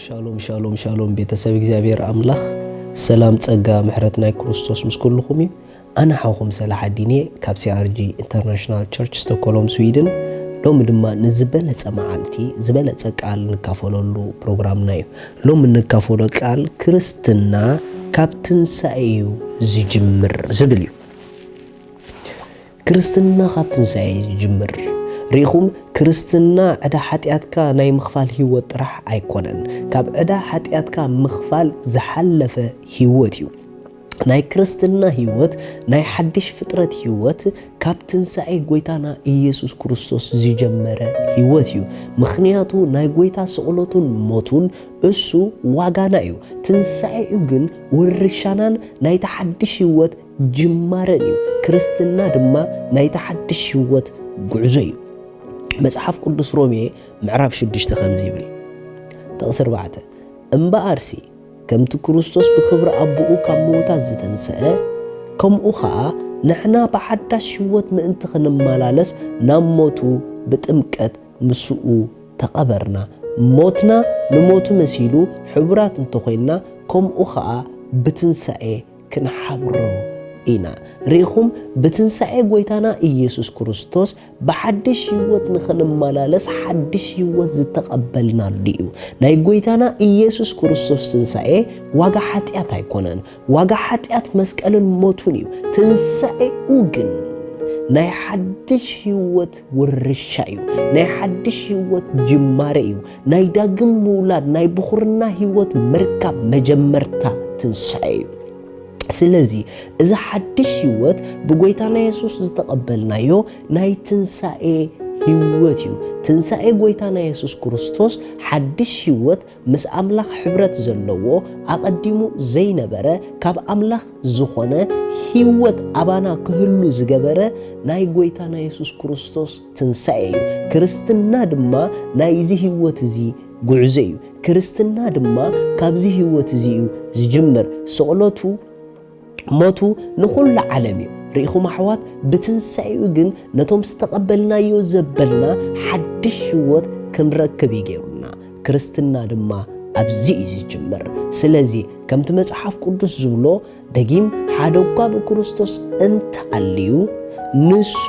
ሻሎም ሻሎም ሻሎም፣ ቤተሰብ እግዚኣብሔር ኣምላኽ ሰላም፣ ጸጋ፣ ምሕረት ናይ ክርስቶስ ምስ ኩልኹም እዩ። ኣነ ሓውኹም ሰላሓዲን እየ ካብ C R G International Church ስቶኮሎም ስዊድን። ሎሚ ድማ ንዝበለጸ መዓልቲ ዝበለጸ ቃል ንካፈለሉ ፕሮግራምና እዩ። ሎሚ እንካፈሎ ቃል ክርስትና ካብ ትንሳኤ እዩ ዝጅምር ዝብል እዩ። ክርስትና ካብ ትንሳኤ ይጅምር። ርኢኹም፣ ክርስትና ዕዳ ሓጢኣትካ ናይ ምኽፋል ህይወት ጥራሕ ኣይኮነን። ካብ ዕዳ ሓጢኣትካ ምኽፋል ዝሓለፈ ህይወት እዩ። ናይ ክርስትና ህይወት፣ ናይ ሓድሽ ፍጥረት ህይወት ካብ ትንሳኤ ጎይታና ኢየሱስ ክርስቶስ ዝጀመረ ህይወት እዩ። ምኽንያቱ ናይ ጎይታ ስቕለቱን ሞቱን እሱ ዋጋና እዩ። ትንሳኤኡ ግን ውርሻናን ናይቲ ሓድሽ ህይወት ጅማረን እዩ። ክርስትና ድማ ናይቲ ሓድሽ ህይወት ጉዕዞ እዩ። መጽሓፍ ቅዱስ ሮሜ ምዕራፍ ሽዱሽተ ከምዚ ይብል፣ ጥቕሲ ኣርባዕተ፣ እምበኣርሲ ከምቲ ክርስቶስ ብኽብሪ ኣቦኡ ካብ ምዉታት ዝተንስአ፣ ከምኡ ኸኣ ንሕና ብሓዳሽ ህይወት ምእንቲ ክንመላለስ ናብ ሞቱ ብጥምቀት ምስኡ ተቐበርና። ሞትና ንሞቱ መሲሉ ሕቡራት እንተኾይንና፣ ከምኡ ኸኣ ብትንሳኤ ክንሓብሮ ኢና። ርኢኹም፣ ብትንሳኤ ጎይታና ኢየሱስ ክርስቶስ ብሓድሽ ህይወት ንኽንመላለስ ሓድሽ ህይወት ዝተቐበልናሉ እዩ። ናይ ጎይታና ኢየሱስ ክርስቶስ ትንሳኤ ዋጋ ሓጢኣት ኣይኮነን። ዋጋ ሓጢኣት መስቀልን ሞቱን እዩ። ትንሳኤኡ ግን ናይ ሓድሽ ህይወት ውርሻ እዩ። ናይ ሓድሽ ህይወት ጅማረ እዩ። ናይ ዳግም ምውላድ፣ ናይ ብኹርና ህይወት ምርካብ መጀመርታ ትንሳኤ እዩ። ስለዚ እዚ ሓድሽ ህይወት ብጎይታና የሱስ ዝተቐበልናዮ ናይ ትንሳኤ ህይወት እዩ። ትንሳኤ ጎይታና የሱስ ክርስቶስ ሓድሽ ህይወት ምስ ኣምላኽ ሕብረት ዘለዎ፣ ኣቐዲሙ ዘይነበረ፣ ካብ ኣምላኽ ዝኾነ ህይወት ኣባና ክህሉ ዝገበረ ናይ ጎይታና የሱስ ክርስቶስ ትንሳኤ እዩ። ክርስትና ድማ ናይዚ ህይወት እዚ ጉዕዞ እዩ። ክርስትና ድማ ካብዚ ህይወት እዚ እዩ ዝጅምር። ስቕለቱ፣ ሞቱ ንኹሉ ዓለም እዩ። ርኢኹም ኣሕዋት፣ ብትንሳኤኡ ግን ነቶም ዝተቐበልናዮ ዘበልና ሓድሽ ህይወት ክንረክብ እዩ ገይሩና። ክርስትና ድማ ኣብዚ እዩ ዝጅምር። ስለዚ ከምቲ መጽሓፍ ቅዱስ ዝብሎ፣ ደጊም ሓደ እኳ ብክርስቶስ እንተኣልዩ፣ ንሱ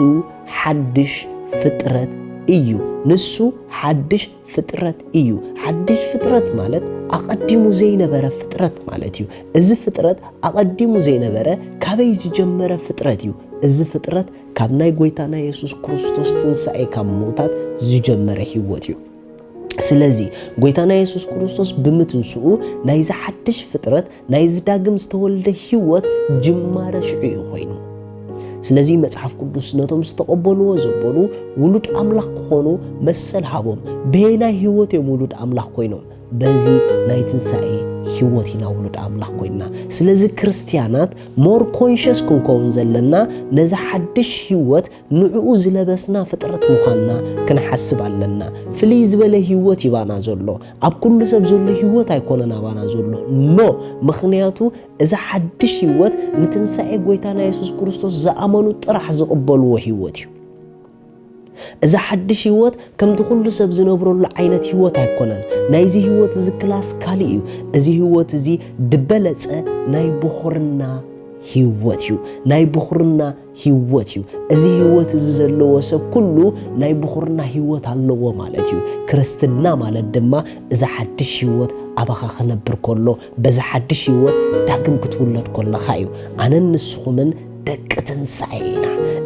ሓድሽ ፍጥረት እዩ። ንሱ ሓድሽ ፍጥረት እዩ። ሓድሽ ፍጥረት ማለት ኣቐዲሙ ዘይነበረ ፍጥረት ማለት እዩ። እዚ ፍጥረት ኣቐዲሙ ዘይነበረ፣ ካበይ ዝጀመረ ፍጥረት እዩ? እዚ ፍጥረት ካብ ናይ ጎይታና የሱስ ክርስቶስ ትንሳኤ ካብ ምዉታት ዝጀመረ ህይወት እዩ። ስለዚ ጎይታና የሱስ ክርስቶስ ብምትንስኡ ናይዚ ሓድሽ ፍጥረት፣ ናይዚ ዳግም ዝተወልደ ህይወት ጅማረ ሽዑ እዩ ኮይኑ። ስለዚ መጽሓፍ ቅዱስ ነቶም ዝተቐበልዎ ዘበሉ ውሉድ ኣምላኽ ክኾኑ መሰል ሃቦም። በየናይ ህይወት እዮም ውሉድ ኣምላኽ ኮይኖም? በዚ ናይ ትንሳኤ ህይወት ኢና ውሉድ ኣምላኽ ኮይንና። ስለዚ ክርስትያናት ሞር ኮንሸስ ክንከውን ዘለና ነዚ ሓድሽ ህይወት ንዕኡ ዝለበስና ፍጥረት ምዃንና ክንሓስብ ኣለና። ፍልይ ዝበለ ህይወት ይባና ዘሎ፣ ኣብ ኩሉ ሰብ ዘሎ ህይወት ኣይኮነን ኣባና ዘሎ። ኖ፣ ምኽንያቱ እዚ ሓድሽ ህይወት ንትንሳኤ ጎይታና የሱስ ክርስቶስ ዝኣመኑ ጥራሕ ዝቕበልዎ ህይወት እዩ። እዚ ሓድሽ ህይወት ከምቲ ኩሉ ሰብ ዝነብረሉ ዓይነት ህይወት ኣይኮነን። ናይዚ ህይወት እዚ ክላስ ካልእ እዩ። እዚ ህይወት እዚ ድበለጸ ናይ ብኹርና ህይወት እዩ። ናይ ብኹርና ህይወት እዩ። እዚ ህይወት እዚ ዘለዎ ሰብ ኩሉ ናይ ብኹርና ህይወት ኣለዎ ማለት እዩ። ክርስትና ማለት ድማ እዚ ሓድሽ ህይወት ኣባኻ ክነብር ከሎ፣ በዚ ሓድሽ ህይወት ዳግም ክትውለድ ከለኻ እዩ። ኣነን ንስኹምን ደቂ ትንሳኤ ኢና።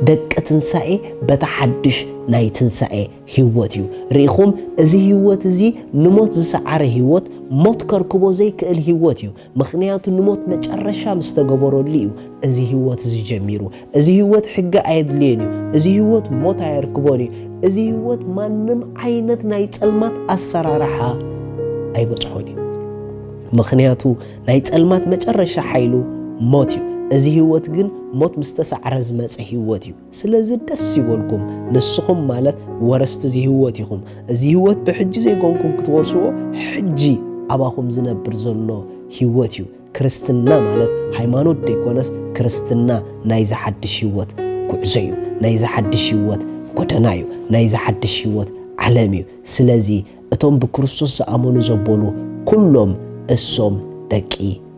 ደቂ ትንሳኤ በታ ሓድሽ ናይ ትንሳኤ ህይወት እዩ። ርኢኹም፣ እዚ ህይወት እዚ ንሞት ዝሰዓረ ህይወት፣ ሞት ከርክቦ ዘይክእል ህይወት እዩ። ምኽንያቱ ንሞት መጨረሻ ምስ ተገበረሉ እዩ እዚ ህይወት እዚ ጀሚሩ። እዚ ህይወት ሕጊ ኣየድልዮን እዩ። እዚ ህይወት ሞት ኣየርክቦን እዩ። እዚ ህይወት ማንም ዓይነት ናይ ጸልማት ኣሰራርሓ ኣይበጽሖን እዩ። ምኽንያቱ ናይ ጸልማት መጨረሻ ሓይሉ ሞት እዩ። እዚ ህይወት ግን ሞት ምስ ተሳዕረ ዝመጸ ህይወት እዩ። ስለዚ ደስ ይበልኩም፣ ንስኹም ማለት ወረስቲ እዚ ህይወት ኢኹም። እዚ ህይወት ብሕጂ ዘይኮንኩም ክትወርስዎ፣ ሕጂ ኣባኹም ዝነብር ዘሎ ህይወት እዩ። ክርስትና ማለት ሃይማኖት ደይኮነስ፣ ክርስትና ናይዚ ሓድሽ ህይወት ጉዕዞ እዩ። ናይዚ ሓድሽ ህይወት ጎደና እዩ። ናይዚ ሓድሽ ህይወት ዓለም እዩ። ስለዚ እቶም ብክርስቶስ ዝኣመኑ ዘበሉ ኩሎም እሶም ደቂ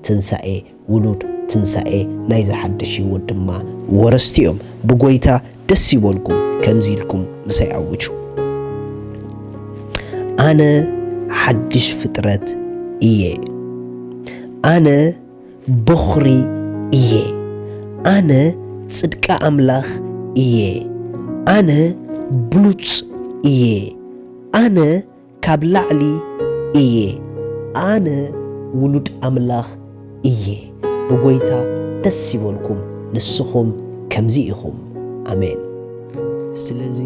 ትንሳኤ፣ ውሉድ ትንሳኤ፣ ናይዚ ሓድሽ ህይወት ድማ ወረስቲ እዮም። ብጎይታ ደስ ይበልኩም፣ ከምዚ ኢልኩም ምሳይ ኣውጁ። ኣነ ሓድሽ ፍጥረት እየ። ኣነ በኹሪ እየ። ኣነ ጽድቂ ኣምላኽ እየ። ኣነ ብሉጽ እየ። ኣነ ካብ ላዕሊ እየ። ኣነ ውሉድ ኣምላኽ እየ። ብጎይታ ደስ ይበልኩም፣ ንስኹም ከምዚ ኢኹም። ኣሜን። ስለዚ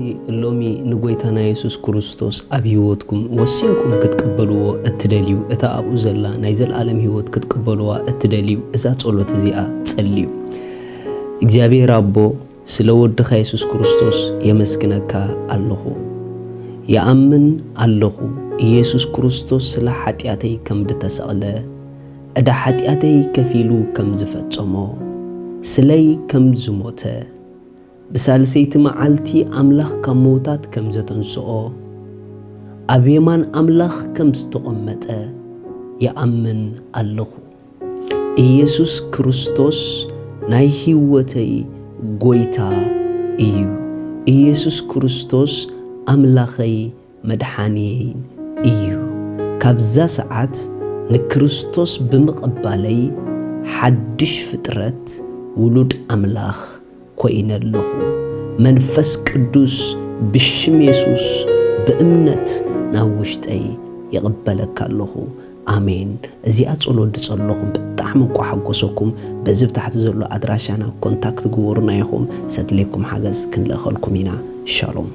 ሎሚ ንጎይታና የሱስ ክርስቶስ ኣብ ህይወትኩም ወሲንኩም ክትቅበልዎ እትደልዩ፣ እታ ኣብኡ ዘላ ናይ ዘለኣለም ህይወት ክትቅበልዋ እትደልዩ፣ እዛ ጸሎት እዚኣ ጸልዩ። እግዚኣብሔር ኣቦ፣ ስለ ወድኻ የሱስ ክርስቶስ የመስግነካ ኣለኹ። ይኣምን ኣለኹ፣ ኢየሱስ ክርስቶስ ስለ ሓጢኣተይ ከም ዝተሰቕለ፣ ዕዳ ሓጢኣተይ ከፊሉ ከም ዝፈጸሞ፣ ስለይ ከም ዝሞተ፣ ብሳልሰይቲ መዓልቲ ኣምላኽ ካብ ምዉታት ከም ዘተንስኦ፣ ኣብ የማን ኣምላኽ ከም ዝተቐመጠ ይኣምን ኣለኹ። ኢየሱስ ክርስቶስ ናይ ህይወተይ ጎይታ እዩ። ኢየሱስ ክርስቶስ ኣምላኸይ መድሓንየይን እዩ። ካብዛ ሰዓት ንክርስቶስ ብምቕባለይ ሓድሽ ፍጥረት፣ ውሉድ ኣምላኽ ኮይነ ኣለኹ። መንፈስ ቅዱስ ብሽም የሱስ ብእምነት ናብ ውሽጠይ ይቕበለካ ኣለኹ። ኣሜን። እዚኣ ጸሎት ዝጸለኹም ብጣዕሚ እኳ ሓጎሰኩም፣ በዚ ብታሕቲ ዘሎ ኣድራሻና ኮንታክት ግበሩና ኢኹም። ሰድሌኩም ሓገዝ ክንልእኸልኩም ኢና። ሻሎም።